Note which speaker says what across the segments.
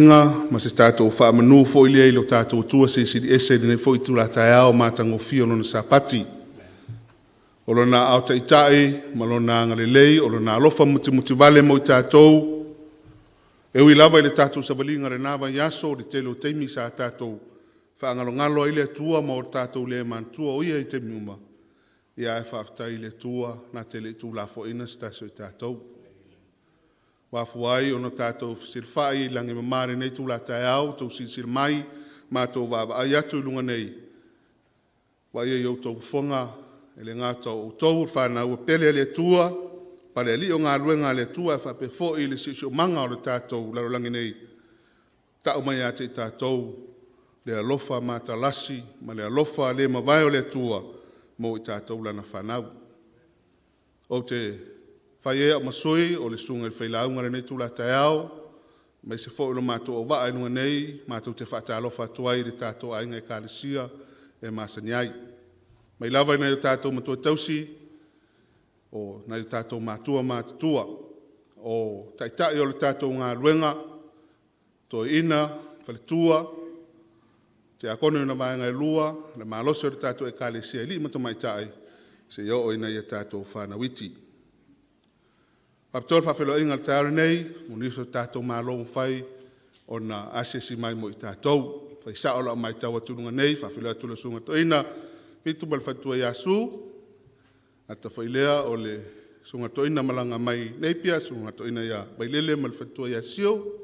Speaker 1: Ma se tatou faamanu foi lea i lo tatou Atua Silisili Ese i lenei foi itula taeao matagofie o Lona Sapati. O Lona aao taitai ma Lona agalelei, o Lona alofa mutimutivale mo i tatou, e ui lava i le tatou savaliga i lena vaiaso, i le tele o taimi sa tatou faagalogalo ai le Atua ma o tatou le manatua o Ia i taimi uma, ae faafetai i le Atua na te le i tuulafoaiina se tasi o tatou. Ua afua ai ona tatou fesilafai i lagi e mama i lenei itula taeao, ua outou silasila mai, matou vaavaai atu i luga nei, vaaia i outou fofoga, e le gata o outou o le fanau e pele a le Atua, Palealii o galuega a le Atua, ae faapea foi le siosiomaga o le tatou lalolagi nei, tau mai ia te i tatou le alofa matalasi ma le alofa le mavae o le Atua mo i tatou lana fanau. Ou te fai ai au ma sui o le susuga i le failauga i lenei itula taeao, aemaise foi o le matou auvaa i luga nei, matou te faatalofa atu ai i le tatou aiga Ekalesia e masani ai. Mai lava i nai o tatou matua tausii, o nai o tatou matua matutua, o Taitai o le tatou galuega, toeaiina, faletua, tiakono i ona vaega e lua, le malosi o le tatou Ekalesia i alii ma tamaitai, seia oo i nai a tatou fanau iti. E faapitoa le faafeiloaiga i le taeao lenei i nisi o tatou malo ua mafai ona asiasi mai mo i tatou. E fai sao lau matau atu i luga nei, e faafeiloai atu i lau Susuga i le Toeaina Fitu ma le faletua ia Sue, e le gata foi i lea o le Susuga i le Toeaina na malaga mai Napia, le Susuga i le Toeaina ia Vailele ma le faletua ia Sio,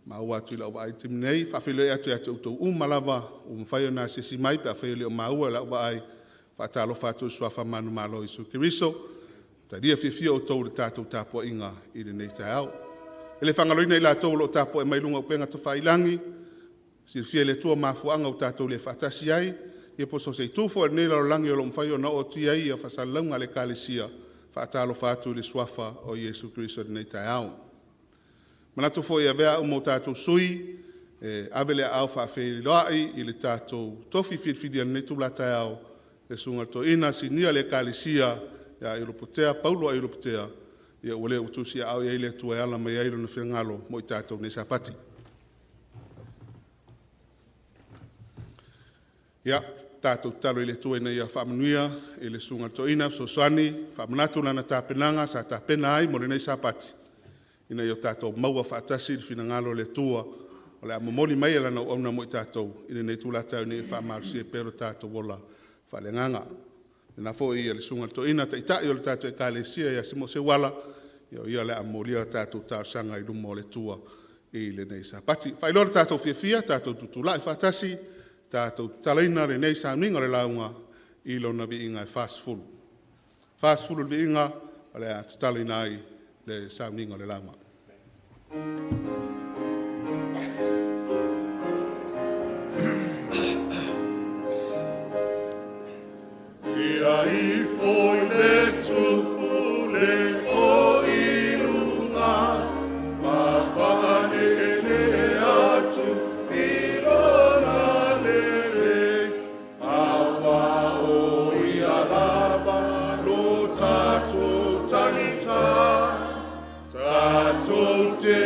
Speaker 1: maua atu i lau vaai i le taimi nei. E faafeiloai atu ia te outou uma lava ua mafai ona asiasi mai pe afai e le o maua i lau vaai, e faatalofa atu i le Suafa manumalo o Iesu Keriso, talia fiafia outou i le tatou tapuaiga i lenei taeao. E le faagaloina i latou o lo o tapuai mai i luga o upega tafailagi, silafia e le Atua mafuaaga ua tatou le faatasi ai, ia po o so o se itu foi o lenei lalolagi o lo o mafai ona oo atu i ai ia faasalalauga a le Ekalesia, faatalofa atu i le Suafa o Iesu Keriso i lenei taeao. E manatu foi e avea au ma o tatou sui e ave le aao faafeiloai i le tatou tofi filifilia i lenei itula taeao, le Susuga i le Toeaina Sinia o le Ekalesia ia Aiolupotea Paulo Aiolupotea, ua le ua tusiaao i ai le Atua e ala mai ai Lona finagalo mo i tatou i lenei Sapati. Ia, tatou tatalo i le Atua ina ia faamanuia i le Susuga i le Toeaina, fesoasoani, faamanatu lana tapenaga sa tapena ai mo lenei Sapati, ina ia tatou maua faatasi le finagalo o le Atua o le a momoli mai e Lana auauna mo i tatou i lenei itula taeao ina ia faamalosia pea lo tatou ola faaleagaga. E faapena foi i le Susuga i le Toeaina Taitai o le tatou Ekalesia ia Simo Seuala, o ia o le a momolia a tatou talosaga i luma o le Atua i lenei Sapati. E faailoa lo tatou fiafia, tatou tutulai faatasi, tatou tatalaina lenei sauniga o le lauga i Lona viiga e 40. E 40 le viiga o le a tatalaina ai le sauniga o le lauga. Ia ifo i le tupule o i luga, ma faaneenee atu i lona lelei, aua o ia lava lo tatou tagita, tatou te.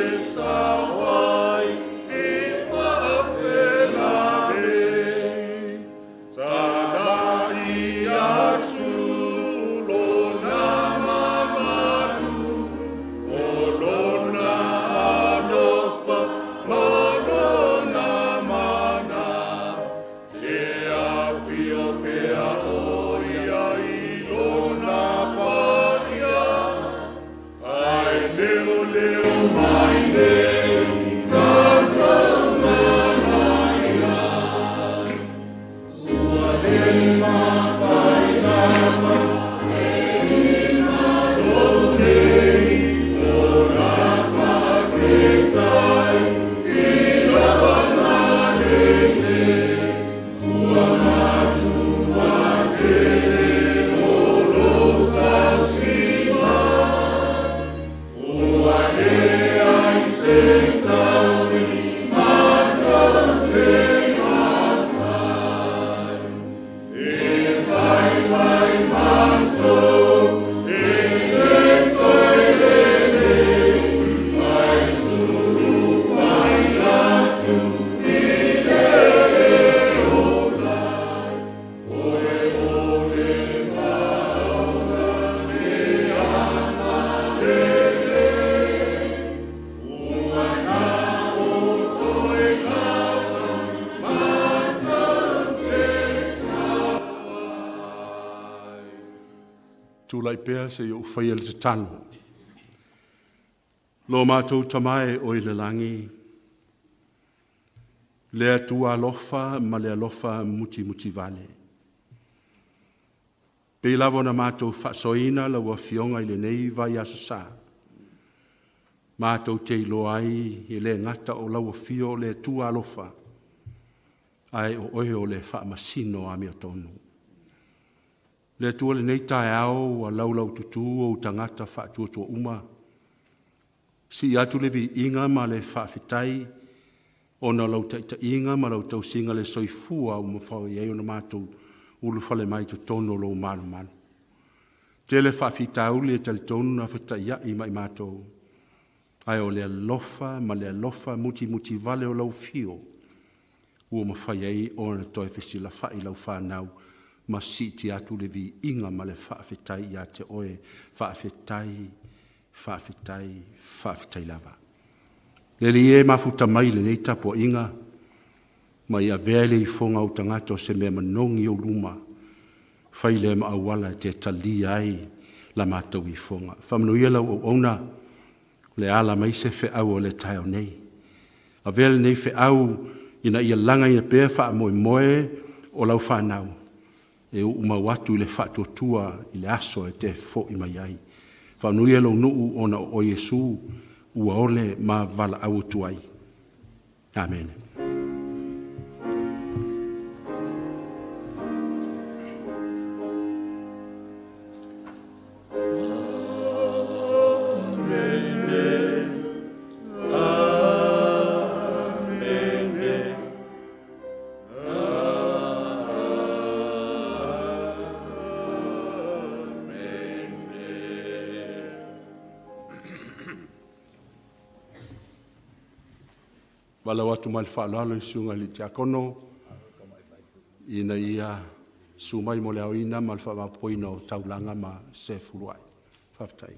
Speaker 2: Tulai pea se i ou faia le tatalo. Lo matou Tama e o i le lagi, le Atua alofa ma le alofa mutimutivale, pei lava ona matou faasoaina lau Afioga i lenei vaiaso sa, matou te iloa ai e le gata o lau Afio o le Atua alofa, ae o oe o le faamasino amiotonu. Le Atua i lenei taeao ua laulaututu ou tagata faatuatua uma, sii atu le viiga ma le faafetai ona o lau taitaiga ma lau tausiga i le soifua ua mafai ai ona matou ulufale mai i totonu o lou malumalu. Tele faafitauli e talitonu na fetaiai ma i matou, ae o le alofa ma le alofa mutimutivale o lau Afio ua mafai ai ona toe fesilafai lau fanau ma siitia atu le viiga ma le faafetai ia te oe. Faafetai, faafetai, faafetai lava. Le Alii e, mafuta mai i lenei tapuaiga ma ia avea le ifoga a ou tagata o se mea manogi i ou luma, fai lea ma auala e te talia ai la matou ifoga. Faamanuia lau auauna, o le ala mai se feau o le taeao nei. Avea lenei feau ina ia lagaina pea faamoemoe o lau fanau e uumau atu i le faatuatua i le aso e te foi mai ai. Faamanuia lou nuu ona o oe Iesu ua ole ma valaau atu ai. Amene. Valaau atu ma le faaaloalo i le susuga i le Tiakono ina ia susu mai mo le aoina ma le faamaopoopoina o taulaga ma sefuluai. Faafetai.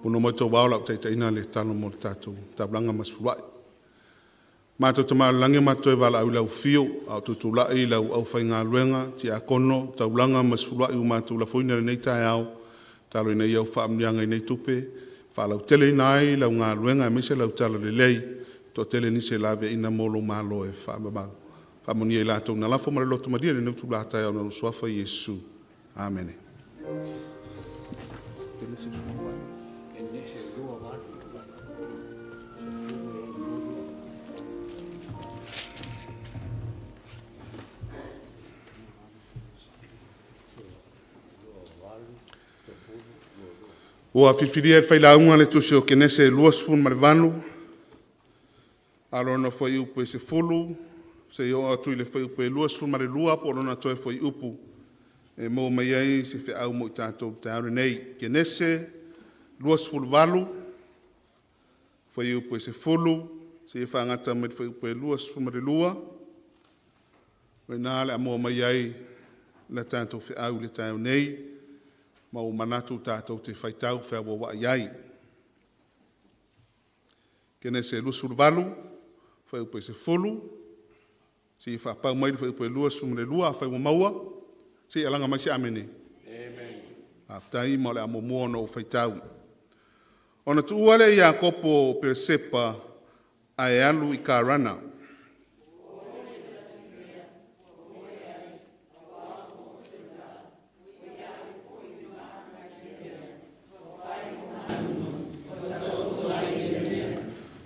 Speaker 1: Punou mai outou ao lau taitaiina le talo mo le tatou taulaga ma sefuluai. Matou Tama i le Lagi, matou toe valaau i lau afio, a o tutulai lau aufaigaluega, tiakono, taulaga ma sefuluai ua matou lafoina i lenei taeao, tatalo ina ia faamanuiaga i nei tupe, faalauteleina ai lau galuega aemaise lau talalelei, toatele nisi e laveaiina mo lou malo e faamamau. Faamanuia i latou na lafo ma le loto malie i lenei itula taeao ona o lou suafa Iesu. Amene. Ua filifilia e le Failauga le Tusi o Kenese 28, a o lona fuaiupu e 10 seia oo atu i le fuaiupu e 22 po o lona toe fuaiupu e maua mai ai se feau mo i tatou i le taeao lenei. Kenese 28, fuaiupu e 10 seia faagata mai le fuaiupu e 22, o i ina o le a maua mai ai le tatou feau i le taeao nei, ma ua manatu tatou te faitau feauauai ai. Kenese 28, fuaiupu e 10, seia faapau mai le fuaiupu e 22. Afai ua maua, se i alaga mai se amene. Faafetai, ma o le a muamua ona ou faitau. Ona tuua lea o Iakopo o Peesepa ae alu i Karana.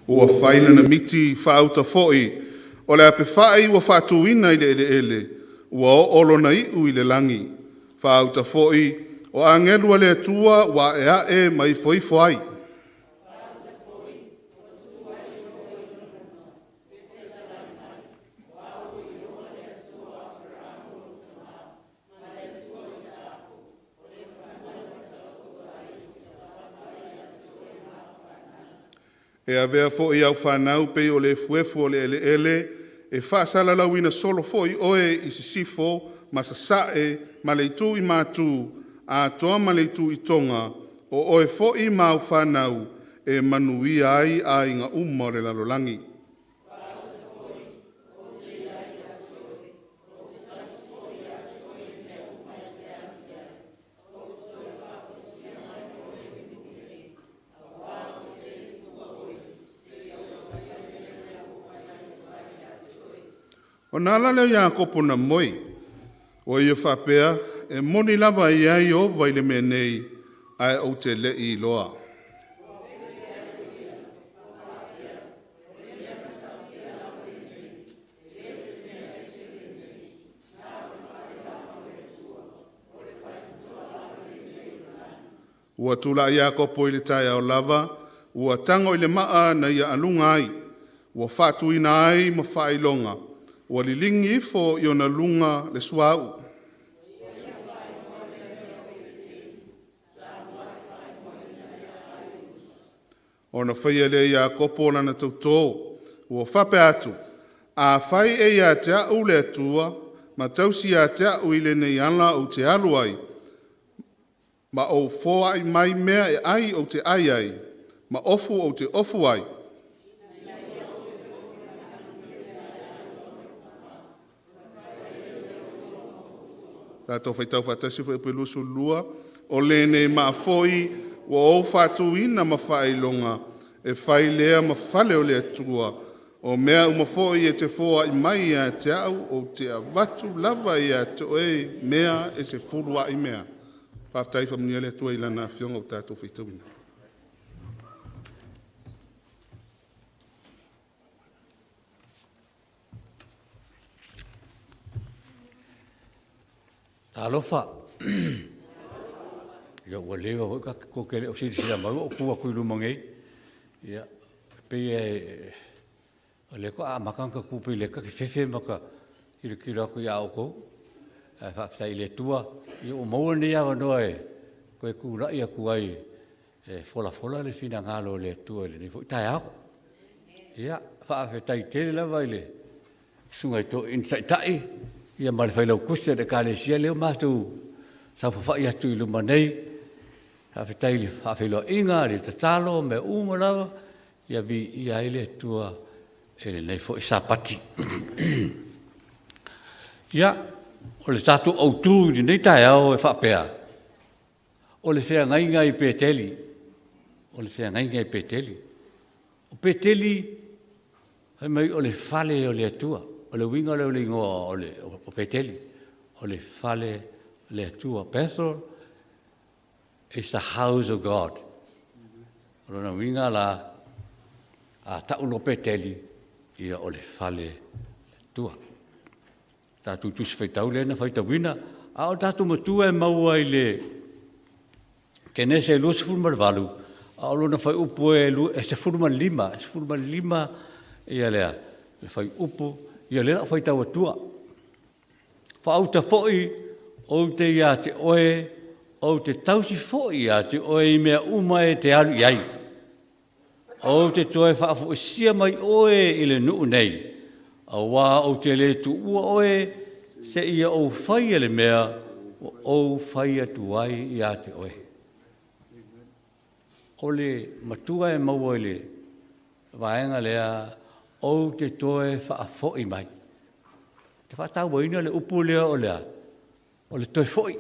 Speaker 1: Ua fai lana miti faauta foi, o le apefai ua faatuina i le eleele, ua oo lona iu i le lagi. Faauta foi, o agelu a le Atua ua aeae ma ifoifo ai. E avea foi au fanau pei o le efuefu o le eleele, e faasalalauina solo foi oe i sisifo ma sasae ma le itu i matu, atoa ma le itu i toga, o oe foi ma au fanau e manuia ai aiga uma o le lalolagi. Ona ala lea o Iakopo na moe, ua ia faapea, e moni lava e i ai Ieova i le mea nei, ae ou te le i iloa. Ua tulai Iakopo i le taeao lava, ua tago i le maa na ia aluga ai, ua faatuina ai ma faailoga, ua liligi ifo i ona luga le suauu. Ona faia lea e Iakopo lana tautō, ua faapea atu, “Afai e ia te au le Atua, ma tausi ia te au i lenei ala ou te alu ai, ma ou foai mai mea e ai ou te ai ai, ma ofu ou te ofu ai, Tatou faitau faatasi fuaiupu 22. O lenei maa foi ua ou faatuina ma faailoga, e fai lea ma fale o le Atua. O mea uma foi e te foai mai ia te au, ou te avatu lava ia te oe mea e 10 a'i mea. Faafetai, faamanuia le Atua i Lana Afioga ua tatou faitauina.
Speaker 3: Talofa, ia ua leva foi tou te le o silasila mai ua ou tu atu i luma nei. Ia, e pei lava o lea faatoa amata ona ta tu pei o lea ta te fefe ma ta tilotilo atu ia outou. Ae faafetai i le Atua ua maua lenei avanoa e toe tulai atu ai e folafola le finagalo o le Atua i lenei foi taeao. Ia, faafetai tele lava i le Susuga i le Toeaina Taitai ma le Failautusi o le Ekalesia lea ua matou saofafai atu i luma nei. Faafetai i le faafeiloaiga, le tatalo ma mea uma lava, ia viia ai le Atua i lenei foi Sapati. Ia, o le tatou autu i lenei taeao e faapea, o le feagaiga i Peteli, o le feagaiga i Peteli. O Peteli, fai mai o le fale o le Atua. O le uiga lea o le igoa o Peteli, o le fale o le Atua. Bethel is the house of God. O lona uiga la, a tau loa Peteli, ia o le fale o le Atua. Tatou Tusi Faitau lea na faitauina, a o le tatou matua e maua i le Kenese 28, a o lona fuaiupu e 15, e 15 le fuaiupu, ia lea o le a ou faitau atua. Faauta foi ou te ia te oe, ou te tausi foi ia te oe i mea uma e te alu i ai. Ou te toe faafoisia mai oe i le nuu nei, auā ou te le tuua oe seia ou faia le mea ua ou fai atu ai ia te oe. O le matua e maua i le vaega lea, Ou te toe faafoi mai. Ou te faatauaina le upu lea o le a? O le toe foi.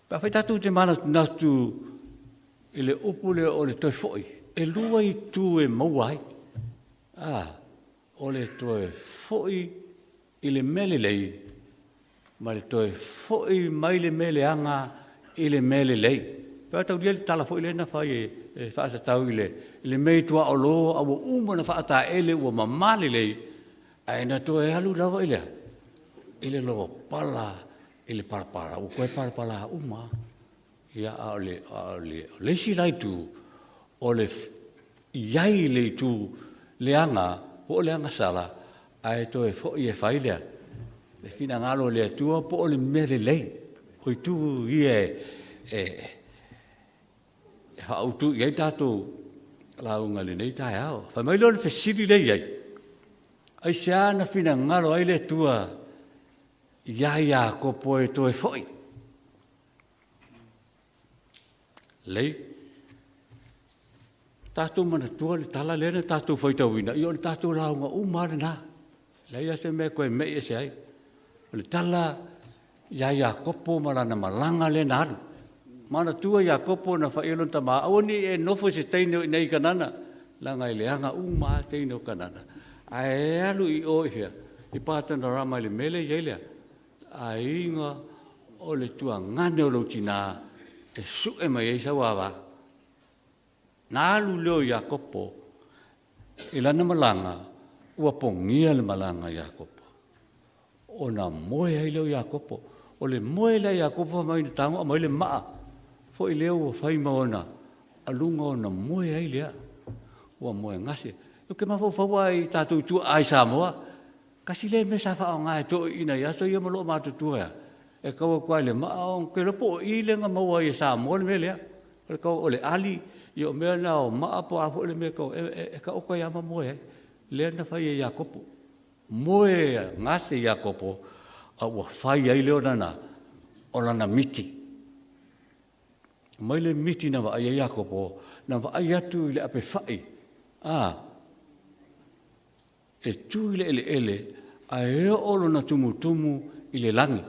Speaker 3: Pe afai tatou te manatunatu i le upu lea o le toe foi, e lua itu e maua ai. A, o le toe foi i le mea lelei ma le toe foi mai le mea leaga i le mea lelei. Pe taulia le tala foi lea na fai e faatatau i le mea i tuaolo a ua uma ona faataele ua mama lelei, ae na toe alu lava i le a? I le lavapala i le palapala, ua toe palapala uma lava. Ia, a o le, a o le, o le isi la itu, o le i ai i le itu leaga po o le agasala, ae toe foi e fai le, le finagalo o le Atua po o le mea lelei. O itu ia e, e faautu i ai tatou lauga i lenei taeao. Fai mai lea o le fesili lea e i ai, aisea na finagalo ai le Atua iā Iakopo e toe foi? Lelei. Tatou manatua le tala lea na tatou faitauina, ia o le tatou lauga uma lava lena. E leai lava se mea e toe me'i ese ai. O le tala ia Iakopo ma lana malaga lea na alu. Manatua Iakopo na fai ai lona tama, aua ne i e nofo i se teine o i inei i Kanana, leaga e leaga uma lava teine o Kanana. Ae alu i o i fea? I Patanarama i le mea lea e i ai le aiga o le tuagane o lou tina e sue mai ai sau ava. Na alu lea o Iakopo i lana malaga, ua pogia le malaga a Iakopo. Ona moe ai lea o Iakopo. O le moe lea a Iakopo fai mai na tago aumai le maa foi lea ua fai ma ona aluga ona moe ai lea. Ua moe gase. Ou te mafaufau lava i tatou tuaa i Samoa, tasi lea mea sa faaaoga e toeaiina i aso ia ma loomatutua e a? E tau atu lava i le maa, ou te iloa po o i lea na maua ai e Samoa le mea lea. O le tau o le ali, ia o mea na o maa po o a foi le mea e tau, e taoto ai lava ma moe ai. Lea na fai e Iakopo. Moe gase Iakopo, a ua fai ai lea o lana, o lana miti. Mai le miti na vaai ai Iakopo, na vaai atu i le apefai, a, e tu i le eleele ae oo lona tumutumu i le lagi,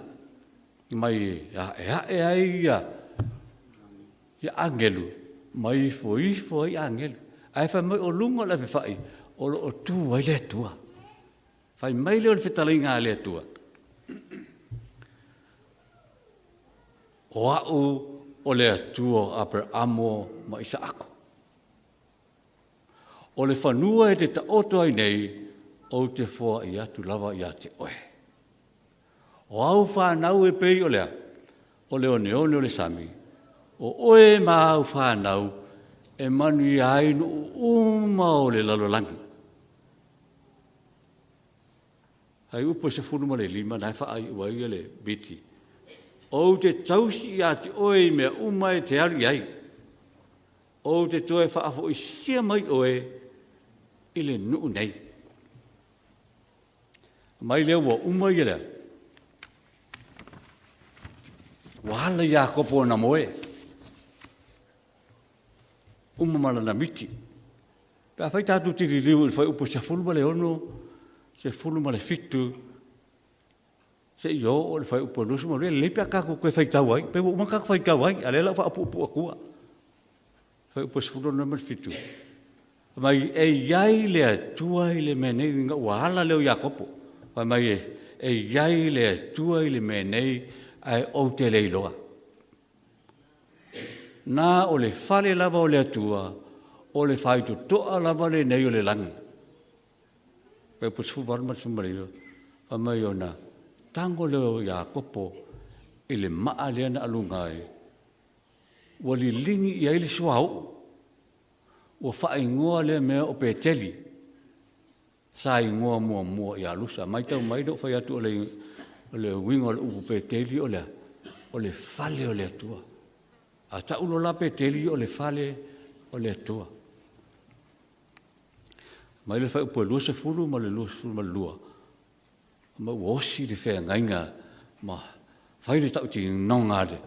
Speaker 3: mai aeae ai ia, ia agelu ma ifoifo ai agelu. Ae fai mai o luga o le apefai o lo o tu ai le Atua. Fai mai lea o le fetalaiga a le Atua, O au o le Atua o Aperamo ma Isaako. O le fanua e te taoto ai nei, ou te foai atu lava ia te oe. O au fanau e pei o le a? O le oneone o le sami, o oe ma au fanau e manuia ai nuu uma o le lalolagi. Ai upu e 15 na e faaiu ai le miti. Ou te tausi ia te oe i mea uma e te alu i ai. Ou te toe faafoisia mai oe i le nuu nei. Mai lea ua uma ia lea. Ua ala Iakopo ona moe. Uma ma lana miti. Pe afai tatou te liliu i le fuaiupu 16, 17, seia oo i le fuaiupu 22, e lelei pe a tatou toe faitau ai. Pei ua uma ona tatou faitau ai, a o lea o le a ou faapuupuu atua. Fuaiupu 16 ma le 17. Fai mai, e i ai le Atua i le mea nei, ina ua ala lea o Iakopo. Fai mai, e i ai le Atua i le mea nei, ae ou te le iloa. Na o le fale lava o le Atua, o le faitotoa lava lenei o le lagi. Fuaiupu 18 ma le 19, fai mai ona tago lea o Iakopo i le maa lea na aluga ai, ua liligi i ai le suauu, ua faaigoa lea mea o Peteli, sa igoa muamua ia Lusa. Matau mai lou fai atu o le, o le uiga o le upu Peteli o le a? O le fale o le Atua. A tau loa la Peteli o le fale o le Atua. Mai le fuaiupu e 20 ma le 22, ma ua osi le feagaiga ma fai le tautinoga a le,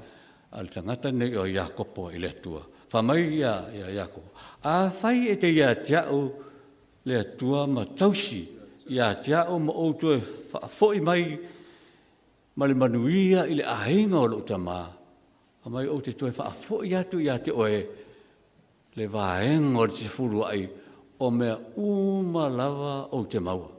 Speaker 3: a le tagata lenei o Iakopo i le Atua. Fai mai ia Iakopo, Afai e te ia te au le Atua ma tausi ia te au ma ou toe faafoi mai ma le manuia i le aiga o lou tama, fai mai ou te toe faafoi atu ia te oe le vaega o le sefuluai o mea uma lava ou te maua.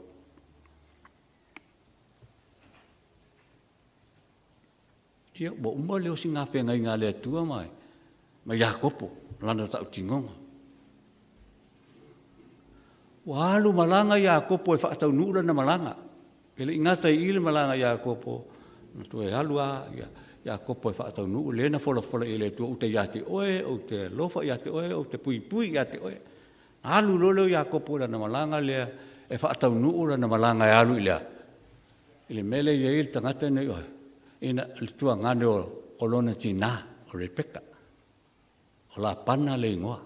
Speaker 3: Ia, ua uma le osigafeagaiga a le Atua ma, ma Iakopo, lana tautinoga. Ua alu malaga Iakopo e faataunuu lana malaga. E le i gata i i le malaga a Iakopo, na toe alu lava Iakopo e faataunuu lea na folafola i ai le Atua, ou te ia te oe, ou te alofa ia te oe, ou te puipui ia te oe. Na alu loa lea o Iakopo i lana malaga lea e faataunuu lana malaga e alu i le a? I le mea lea e i ai le tagata lenei o ina le tuagane o lona tinā, o Rebeka. O Lapana le igoa.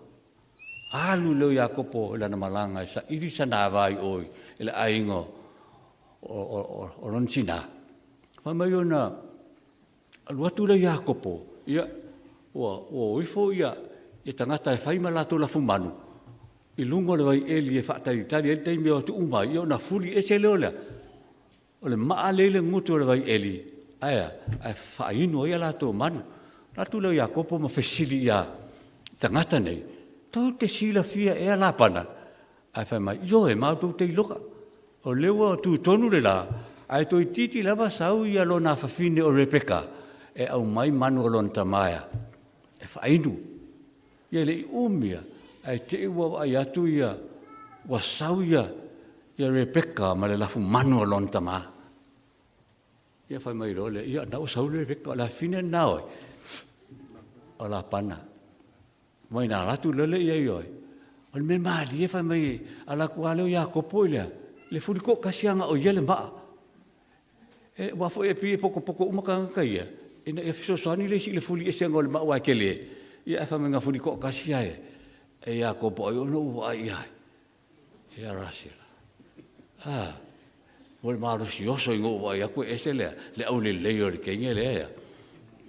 Speaker 3: Alu lea o Iakopo i lana malaga e saili sana ava i o i le aiga o lona tinā. Fai mai ona alu atu lea o Iakopo, ia, ua o ifo ia tagata e fai ma latou lafumanu i luga o le vaieli e faatalitali ai le taimi e o atu uma ai, ia ona fuli ese lea o le a? O le maa lea e i le gutu o le vaieli, ae a? Ae faainu ai a latou manu. Ona alu atu lea o Iakopo ma fesili ia tagata nei, Tou te silafia ea Lapana? Ae fai mai, Ioe, matou te iloa, o lea ua tu tonu le la, ae toeitiiti lava sau ia lona afafine o Rebeka e aumai manu a lona tama e faainu. Ia e le i umi lava, ae te i ua vaai atu ia, ua sau ia Rebeka ma le lafumanu a lona tama. Ia fai mai loa lea, ia na ua sau le Rebeka, o le afafine lena o ai? O Lapana. Mai na alu atu loa lea i ai o ai? O le mea malie fai mai, alu atu lava lea o Iakopo i le a? I le fuli toatasi lava na o ia le maa. E, aua foi e pei e potopoto uma tagata ia, ina ia fesoasoani le isi i le fuli eseina o le maa aua e tele, ia ae fai mai na fuli toatasi lava e, e Iakopo ai ona ou vaai i ai, ia Rasela. A, ua le malosi oso ina ua ou vaai atu e ese le, le aulelei o le teine lea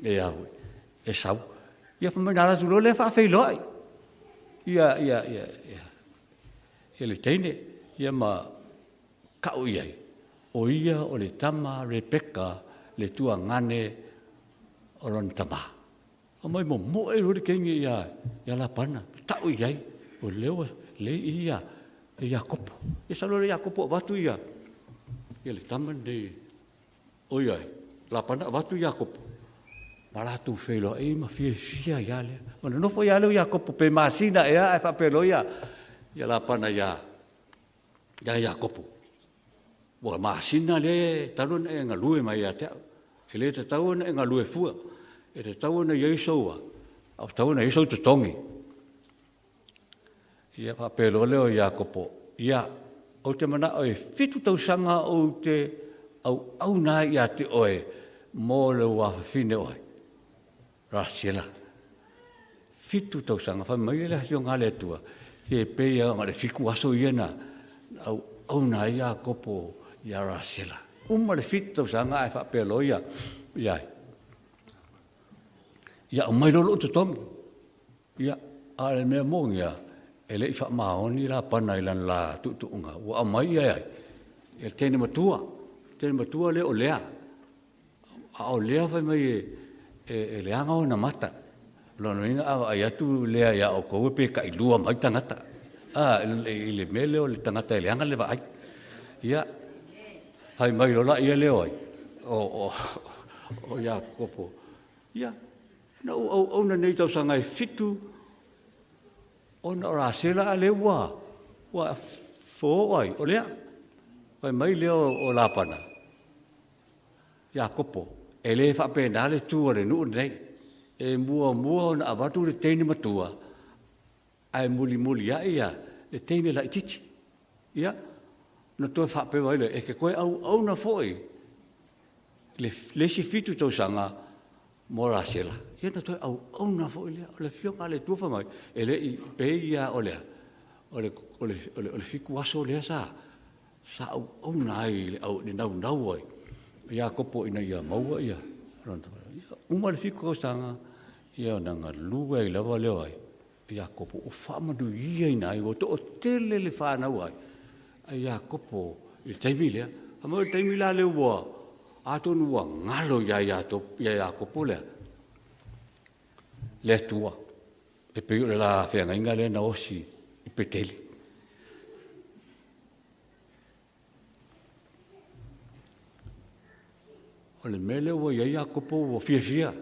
Speaker 3: e, e a foi, e sau. Ia fai mai na alu atu loa lea faafeiloai, ia, ia, ia, ia, ia le teine, ia ma Tau i ai, o ia o le tama Rebeka le tuagane o lona tama. Aumai momoe loa le teine ia, ia Lapana, tau i ai, o lea ua lei i ia, e Iakopo. Ia sau loa lea Iakopo avatu ia, ia le tama lenei, o ia ai, Lapana avatu Iakopo, ma latou feiloai ma fiafia ai lava lea. Ona nofo ai lava lea o Iakopo pe masina ea ae faapea loa ia, ia Lapana ia, ia Iakopo, Ua masina lea talu ona e galue mai ia te au. E le tatau ona e galue fua. E tatau ona i ai sou a, a tatau ona i ai sou totogi. Ia faapea loa lea o Iakopo, Ia, ou te manao e fitu tausaga ou te auauna ai ia te oe mo lou afafine oe. Rasela. Fitu tausaga, fai mai le Afioga a le Atua, se pei lava na o le fitu aso ia na auauna ai Iakopo ia Rasela. Uma le fitu tausaga ae faapea loa ia, ia, ia aumai loa lou totogi. Ia, a o le mea moni lava, e le i faamaoni Lapana i lana la tuutuuga, ua aumai ia e ai? E le teine matua, le teine matua lea o Lea. A o Lea fai mai e leaga ona mata. O lona uiga a vaai atu Lea ia outou pe tailua mai tagata. A, i le mea lea o le tagata e leaga le vaai. Ia, fai mai loa laia lea o ai? O, o, o Iakopo. Ia, na ou auauna nei i tausaga e fitu ona o Rasela, a o lea ua, ua fofo ai, o Lea. Fai mai lea o Lapana, Iakopo, e le faapena le tu a le nuu lenei. E muamua ona avatu le teine matua, ae mulimuliai ia le teine laitiiti. Ia, ona toe faapea mai lea, e te toe auauna foi le, le isi fitu tausaga mo Rasela. Ia ona toe auauna foi lea. O le Afioga a le Atua fai mai, e le i pei lava o le a? O le, o le, o le, o le fitu aso lea sa, sa auauna ai i le, au, le naunau ai Iakopo ina ia maua ia lona. Ia, uma le fitu tausaga, ia ona galue ai lava lea o ai? Iakopo ua faamanuiaina ai, ua toatele le fanau ai a Iakopo i le taimi lea. Fai mai o le taimi la lea ua, atonu ua galo ia Iakopo le a? Le Atua, e pei o le la feagaiga lea na osi i Peteli. O le mea lea ua i ai Iakopo ua fiafia,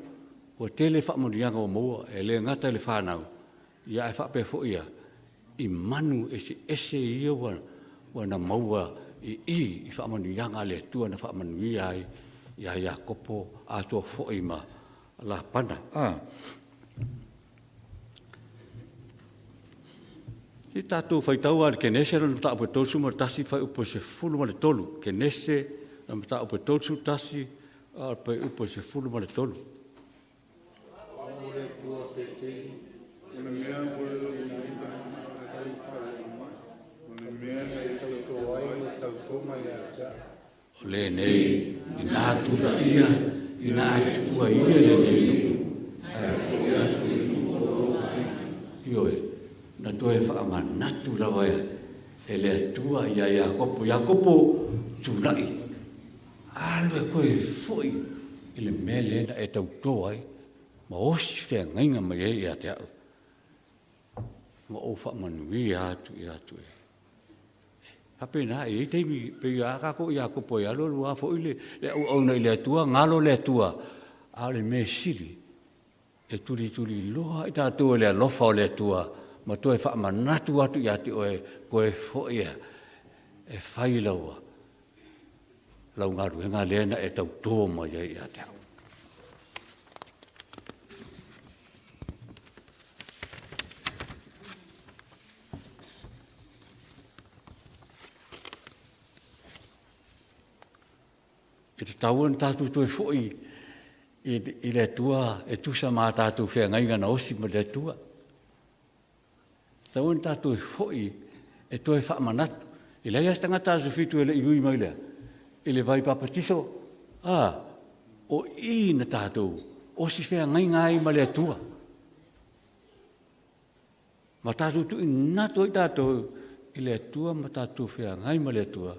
Speaker 3: ua tele faamanuiaga ua maua, e le gata i le fanau, ia ae faapea foi ia i manu eseese ia ua na maua i i i faamanuiaga a le Atua na faamanuia ai ia Iakopo atoa foi ma Lapana. Se i tatou faitau lava i le Kenese lona mataupu e 31 fuaiupu e 13. Kenese lona mataupu e 31 a o le fuaiupu e 13. O lenei, ina tulaia, ina a tuua ia lenei nuu, ae foi atu i nuu o lou aiga. Ioe, na toe faamanatu lava e le Atua ia Iakopo, Iakopo, tulai, alu e toe foi i le mea lea na e tauto ai ma osi feagaiga mai ai ia te au, ma ou faamanuia atu ia te oe. Faapena, e i ai taimi, pei a tatou Iakopo e alu alu lava foi le auauna i le Atua, galo le Atua, a o le mea sili, e tulituliloa i tatou e le alofa o le Atua ma toe faamanatu atu ia te oe, toe foi e fai lau galuega lea na e tauto mai ai ia te au. E tatau ona tatou toe foi i le Atua e tusa ma a tatou feagaiga na osi ma le Atua. E tatau ona tatou foi e toe faamanatu. E leai lava se tagata aso Fitu e le i ui mai lea i le vai papatiso, a, o i na tatou osi feagaiga ai ma le Atua. Ma tatou tuuina atu ai tatou i le Atua ma tatou feagai ma le Atua,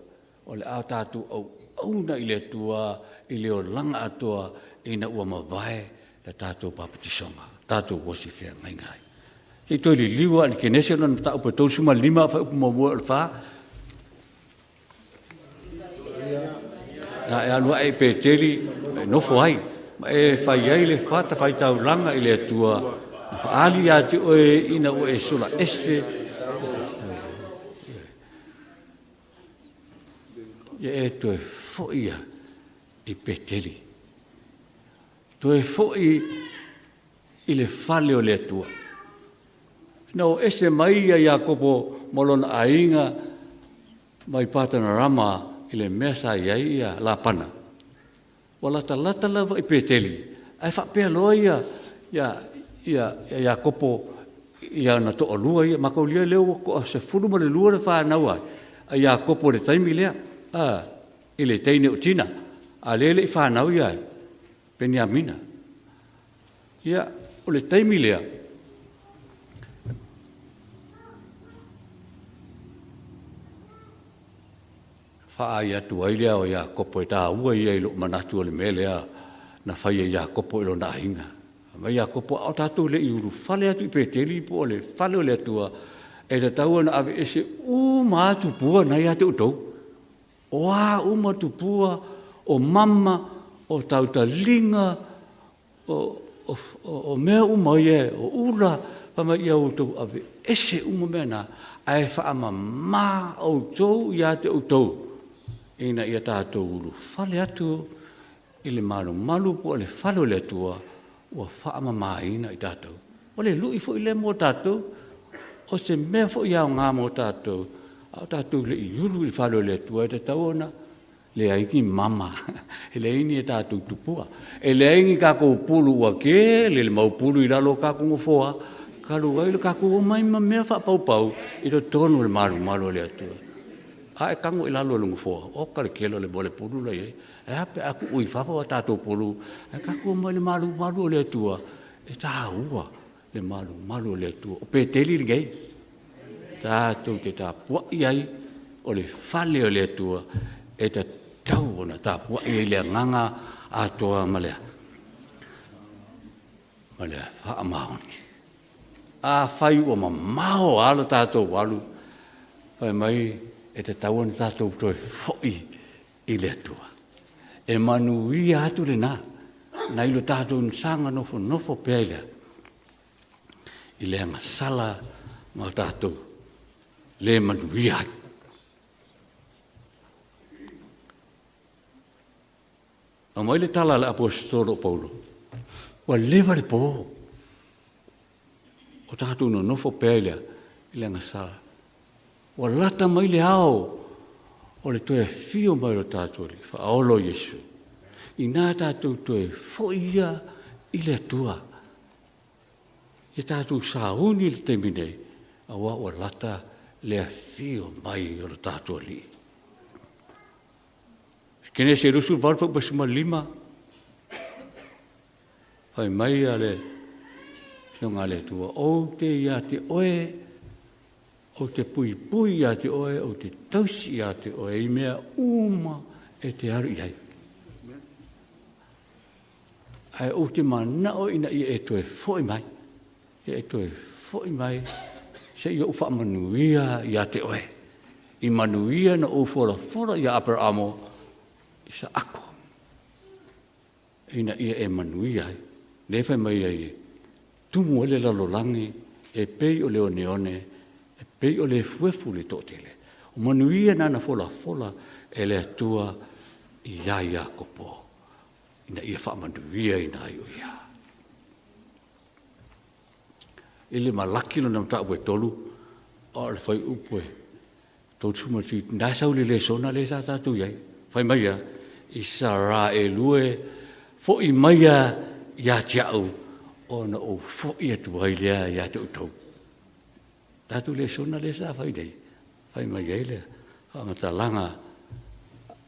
Speaker 3: o le a tatou auauna i le Atua i le olaga atoa ina ua mavae le tatou papatisoga, tatou osi feagaiga ai. Se i toe liliu lava i le Kenese lona mataupu e 35, fuaiupu muamua i le 4. Na e alu ae i Peteli e nofo ai, ma e fai ai le fatafaitaulaga i le Atua, na faaali ia te oe ina ua e sola ese. Ia e toe foi i Peteli. Toe foi i le fale o le Atua. Na o ese mai ia Iakopo ma lona aiga mai Patanarama i le mea sa i ai ia Lapana. Ua latalata lava i Peteli, ae faapea loa ia, ia, ia, ia Iakopo i ana toalua ia, mataulia lea ua toa 12 le fanau a Iakopo i le taimi lea, a, i le teine o Tina, a lea e le i fanau ia Peniamina. Ia, o le taimi lea, faaai atu ai lea o Iakopo e taua ia i lou manatu o le mea lea na fai e Iakopo i lona aiga. Fai mai Iakopo, a o tatou le i ulufale atu i Peteli po o le fale o le Atua, e tatau ona aveese uma lava tupua na ia te outou. O a uma tupua, o mama, o tautaliga, o mea uma ia, o ula, fai mai ia outou aveese uma mea na, ae faamama outou ia te outou, ina ia tatou ulufale atu i le malumalu po o le fale o le Atua ua faamamaina i tatou. O le lui foi lea mo tatou, o se mea foi e aoga mo tatou, a o tatou le i ulu i le fale o le Atua, e tatau ona leai ni mama, e leai ni a tatou tupua, e leai ni tatou pulu ua tele le mau pulu i lalo o tatou nofoa, talu ai le tatou omai ma mea faapaupau i totonu o le malumalu o le Atua. A e tago i lalo o le nofoa, oka le tele o le mea o le pulu la e i ai. Ae a pe a tuu i fafo a tatou pulu, ae tatou omai i le malumalu o le Atua, e taua. le malumalu o le Atua. O Peteli lenei, tatou te tapuai ai, o le fale o le Atua e tatau ona tapuai ai le agaga atoa ma le ma le faamaoni. Afai ua mamao lava lo tatou alu, fai mai e tatau ona tatou toe foi i le Atua. E manuia atu lena, nai lo tatou saga nofonofo pea i le i le agasala ma tatou le manuia ai. Aumai le tala a le Aposetolo o Paulo, ua leva le po o tatou nonofo pea i le, i le agasala. Ua lata mai le ao o le toe afio mai o lo tatou Alii, Faaolo Iesu. Ina tatou toe foi ia i le Atua. Ia tatou sauni i le taimi nei, aua ua lata le afio mai o lo tatou Alii. Kenese 28.5, fai mai a le Afioga a le Atua, Ou te ia te oe, ou te puipui ia te oe, ou te tausi ia te oe i mea uma e te alu i ai. Ae ou te manao ina ia e toe foi mai, ia e toe foi mai se i ou faamanuia ia te oe. I manuia na ou folafola ia Aperamo, Isaako, ina ia e manuia ai. Lea fai mai ai, e tumu ai le lalolagi e pei o le oneone, e pei o le efuefu i le toatele. O manuia na na folafola e le Atua iā Iakopo, ina ia faamanuiaina ai o ia. I le Malaki lona mataupu e 3, o le fuaiupu e 37, na e sau le lesona lea sa tatou i ai. Fai mai ia, Isaraelu e, foi maia ia te au, ona ou foi atu ai lea ia te outou. Tatou lesona lea sa fai nei, fai mai ai le faamatalaga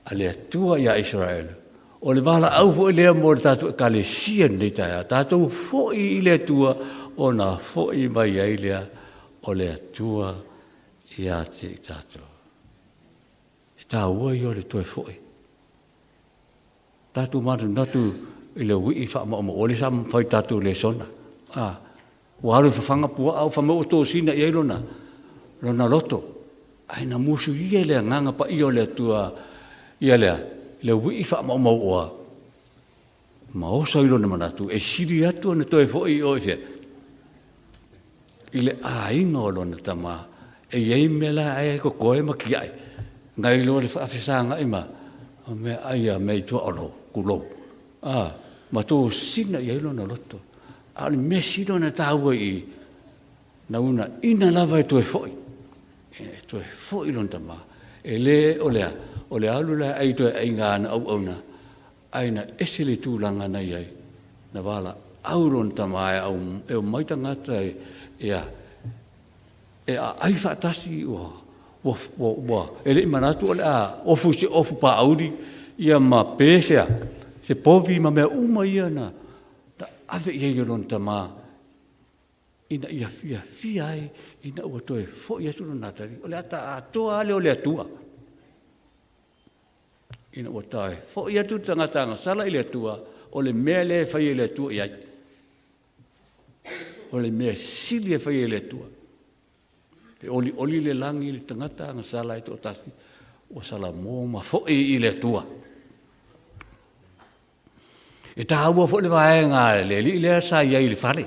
Speaker 3: a le Atua ia Isaraelu. O le valaau foi lea mo le tatou ekalesia i lenei taeao, tatou foi i le Atua ona foi mai ai lea o le Atua ia te i tatou. E taua ia o le toe foi. Tatou manatunatu i le uii faamaomaoa lea sa fai i tatou lesona. A, ua alu i fafaga puaa, fai mai ua tosina i ai lona, lona loto. Ae na musuia e le Agaga Paia o le Atua ia lea, le uii faamaumauoa ma oso ai lona manatu e sili atu ona toe foi i o i fea? I le aiga o lona tama. E i ai mea la e totoe ma tiai, nai lo le faafesagai ma mea ai a mea i tua o lo, tulou, a, ma tosina i ai lona loto. A o le mea sili ona taua i i, na uunaina lava e toe foi, e toe foi lona tama. E le o le a, o le alu la e ai toe aiga ana auauna, ae na ese le tulaga na i ai, na valaau lona tama e omai tagata e, ia, e aai faatasi ua, ua, ua, ua, e le i manatu o le a ofu i se ofu paauli, ia ma pe se a, se povi ma mea uma ia na, na ave i ai e lona tama ina ia fiafia ai ina ua toe foi atu lona atalii. O le ata atoa lava lea o le Atua. Ina ua toe foi atu le tagata agasala i le Atua, o le mea lea e fai e le Atua i ai. O le mea sili e fai e le Atua. E olioli le lagi i le tagata agasala e toatasi, ua salamo ma foi i le Atua. E taua foi le vaega a le alii lea sa i ai i le fale.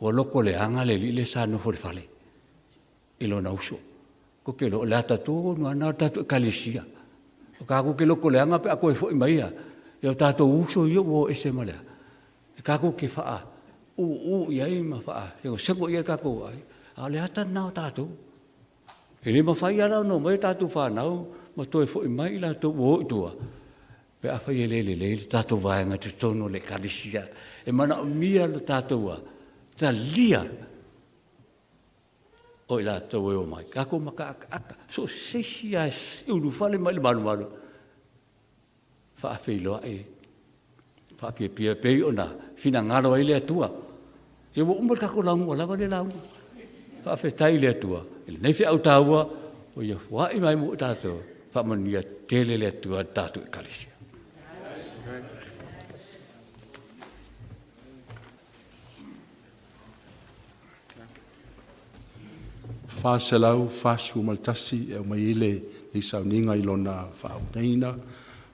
Speaker 3: Ua loko leaga le alii lea sa nofo i le fale i lona uso. Ko te iloa o le ata tonu lava lena o le tatou Ekalesia. O tatou te loko leaga pe a toe foi mai ia o tatou uso ia ua o ese ma le a. E tatou te faauu i ai ma faasegosego i ai le tatou aiga. A o le ata lena o tatou. E le mafai lava la ona omai a tatou fanau ma toe foi mai i latou ua o i tua pe afai e le lelei le tatou vaega i totonu o le Ekalesia. E manaomia le tatou talia o i latou e omai. Tatou makaataata, so o se isi lava e ulufale mai i le malumalu, faafeiloai, faapiapia pei ona finagalo ai le Atua. Ia ua uma le tatou lauga, ua lava lea lauga. Faafetai i le Atua i lenei feau taua ua Ia foai mai mo tatou. Faamanuia tele le Atua i le tatou Ekalesia.
Speaker 2: 441 e aumai ai lenei sauniga i lona faauigaina.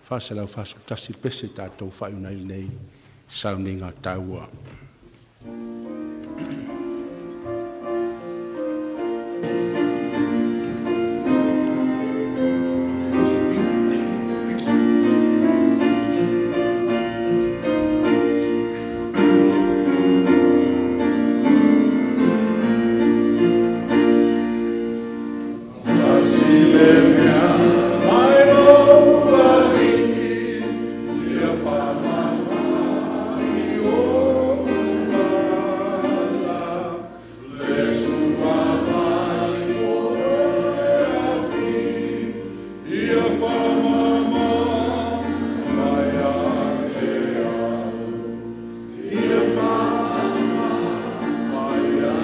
Speaker 2: 441 le pese tatou faaiuina ai lenei sauniga taua.
Speaker 1: Tasi le mea mai lou Alii, ia faamama i ou ala, le sua mai o le afi, ia faamama mai ia te au. Ia faamama mai ia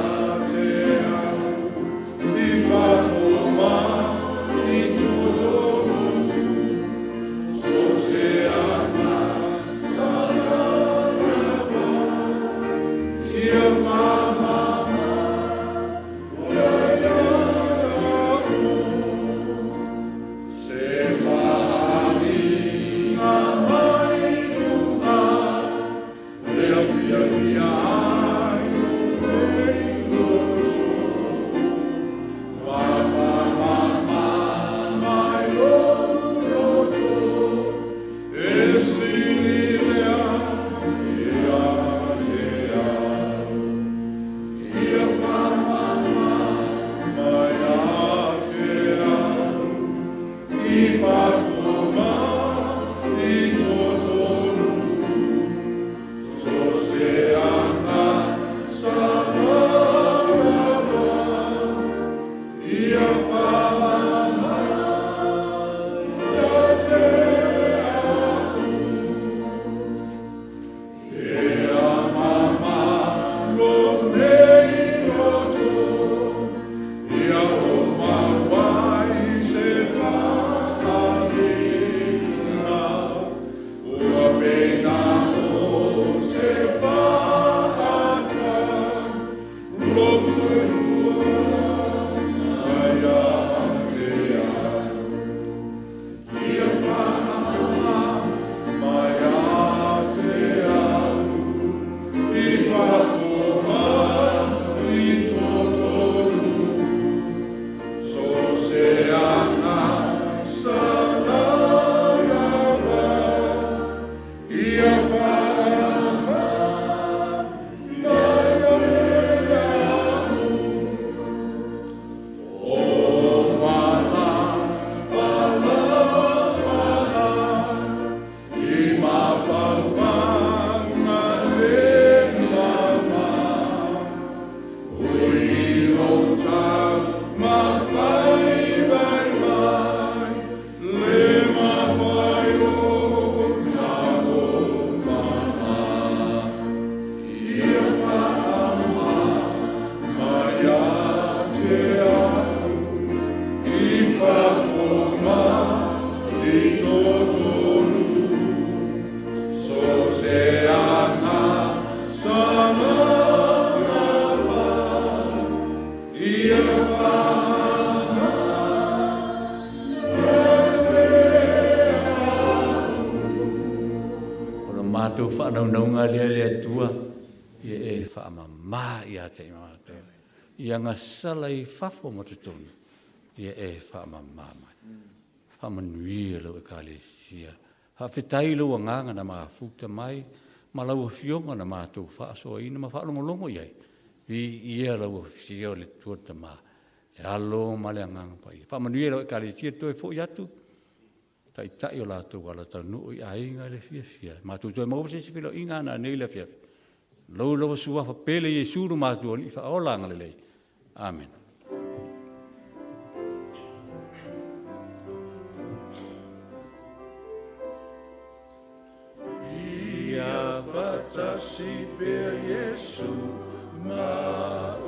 Speaker 1: te au, i fafo ma i totonu, so se aga sa ia faamama ia te au. Se faaaliga mai luga, lea fiafia ai lou loto, ma faamama mai lou loto, e sili lea ia te au. Ia faamama mai ia te au, i fafo ma i totonu, so se aga sa lava, ia faamama ia te au. E amama lou nei loto, ia o mau ai se faaaliga, ua pei na o se faata, lou soifua ia te au. Ia faamama mai ia te au, i fafo ma i totonu, so se aga sa lava, ia faamama mai ia te au. O mana palapala, i mafaufauga le mama, ui i lou taumafai mai mai, le mafai ona o mama. Ia faamama mai ia te au, i fafo ma i totonu, so se aga sa lava, ia faamama ia te au.
Speaker 3: O le matou faanaunauga lea le Atua, ia e faamama ia te matou. Ia gasala i fafo ma totonu, ia e faamama mai. Faamanuia lau Ekalesia. Faafetai i lou agaga na mafuta mai ma lau Afioga na matou faasoaina ma faalogologo i ai. Viia lau Afio le Atua le Tama, le Alo ma le Agaga Paia. Faamanuia lau Ekalesia toe foi atu taitai o latou ala taunuu i aiga i le fiafia. Matou toe maua se isi feiloaiga nanei i le afiafi. Lou lava suafa pele Iesu lo matou Alii faaola agalelei. Amene.
Speaker 4: Faatasi pea Iesu ma.